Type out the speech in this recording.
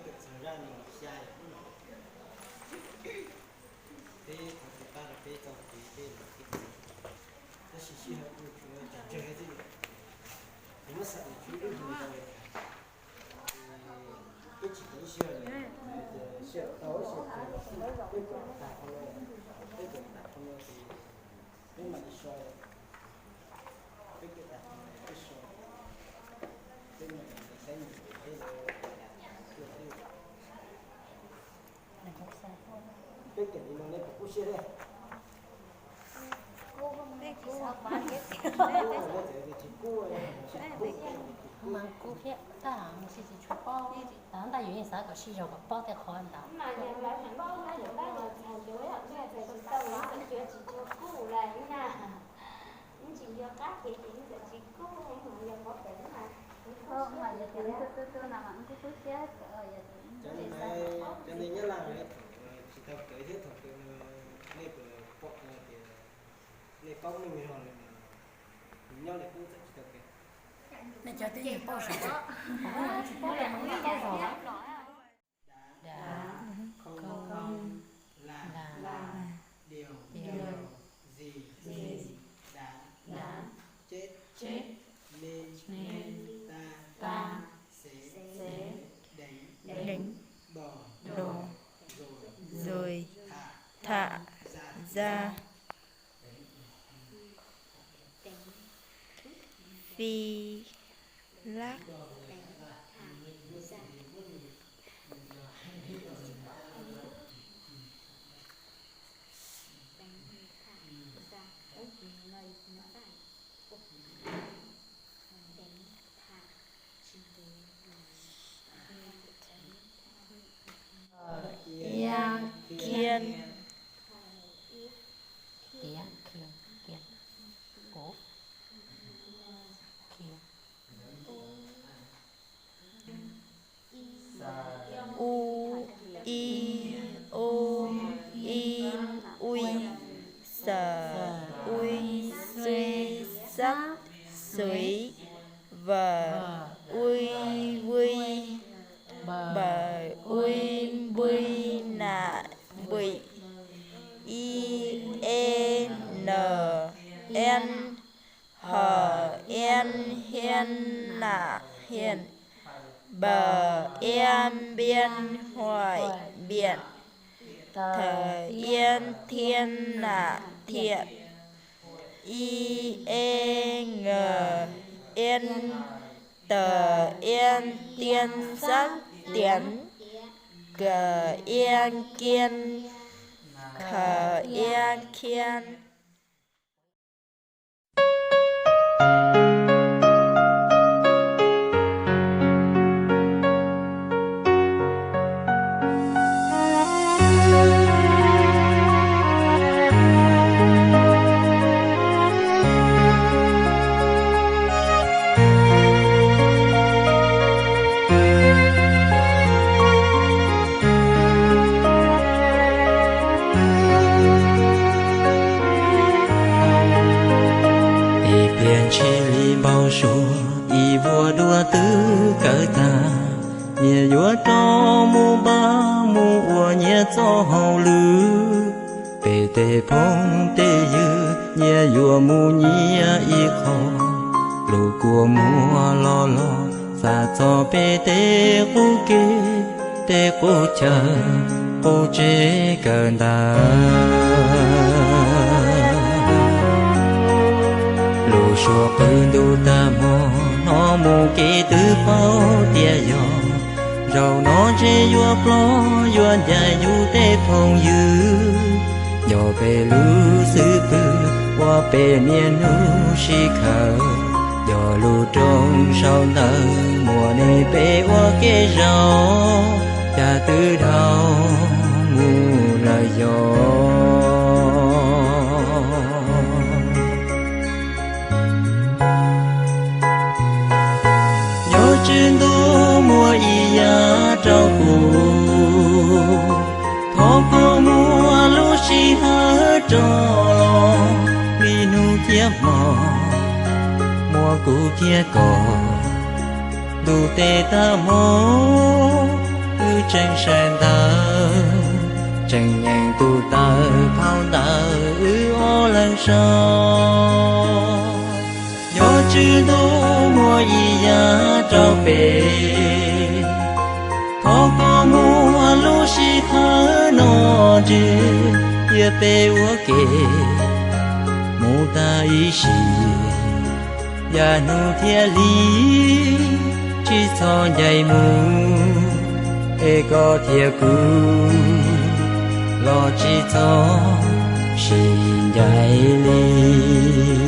Peb txog zaj no xya yom, peb txog tus pab rau peb txog tus peb los tiam, tab sis sij hawm kuj tshuav tsawg tsawg xwb, ces muab xam tias tshuav ib lub hlis ntau li cas. Peb tsis tau ib sij hawm, sij hawm tau ib sij hawm, peb kawm tag qhov no, peb kawm tag qhov no ces peb mam li so, peb kawm tag qhov no peb so, peb mam li saib mus peb lawv tuaj thiab. Peb kawm li no nej puas kub siab thiab? Mas kub thiab, tab sis tsis tshua paub, tab sis yuav yeej xav kom sib zog kom paub tej qhov ntawd. Cov neeg Nyab Laj thaum tsis tau kawm thiab thaum kawm no, nej puas pom tau tias nej paub meej zog lawm no, nyob li qub txawm tsis tau kawm. Nej cov twb yeej paub zog, tsis paub rau mas nej paub zog. Đá, không, không, là, là, điều, điều, gì, gì, đã, đã, chết, chết, nên, nên, ta, ta, sẽ, sẽ, đánh, đánh, bỏ, bỏ, rồi, rồi, thả, thả, ra, ra, phi lắc. Ia khian. Ia khian, khian, ov, khian. U, i, o, in, ui, xav, ui, xui, xab, xuiv, vam, ui, vij, npam, ui, npij, nam, npim, i, e, n, en, hom, ian, hian, nam, hiam, npam, iab, npiab, huam, npiam, tham, iab, thiab, nam, thiam, i, e, ng, en, tawm, iab, tiab, xab, tiam, kam, iab, kiab, kham, iab, khiab. Ib pliag ntshis li npau suav, ib vuag duav twb kawg tag, nyias yuav rov mus npaj mus ua nyias txoj hauj lwm. Peb tej phooj tej ywg nyias yuav mus nyias ib qho, lub kua muag los los xav txog peb tej qub kev, tej qub chaw, qub tsev kawg ntawd. Lub suab qw ntuj tag hmo, hnov mus kev twb paub tias yog, zaum no ntshe yuav plob yuav ncaim yus tej phooj ywg. Yog peb lub xub pwg ua peb niaj hnub sib khawm, yog lub rooj saum ntawv muaj nej peb ua kev zaum, cas twb dhau mus lawm yog. Yog tswv ntuj muaj ib yam rau kuv, thov koj muab lub sij hawm rov los, vim hnub thiab hmo muaj kuv thiab koj, ntuj teb tag hmo. Wb tseem sawv ntawd, tseem nyeem tus taw phau ntawv wb ob leeg so. Yog Tswv Ntuj muaj ib yam rau peb, thov koj muab lub sij hawm no ntswg, cia peb ua ke mus tag ib sim, yav hnub thiab hli, tsis txhob ncaim mus, es koj thiab kuv los tsis txhob sib ncaim li.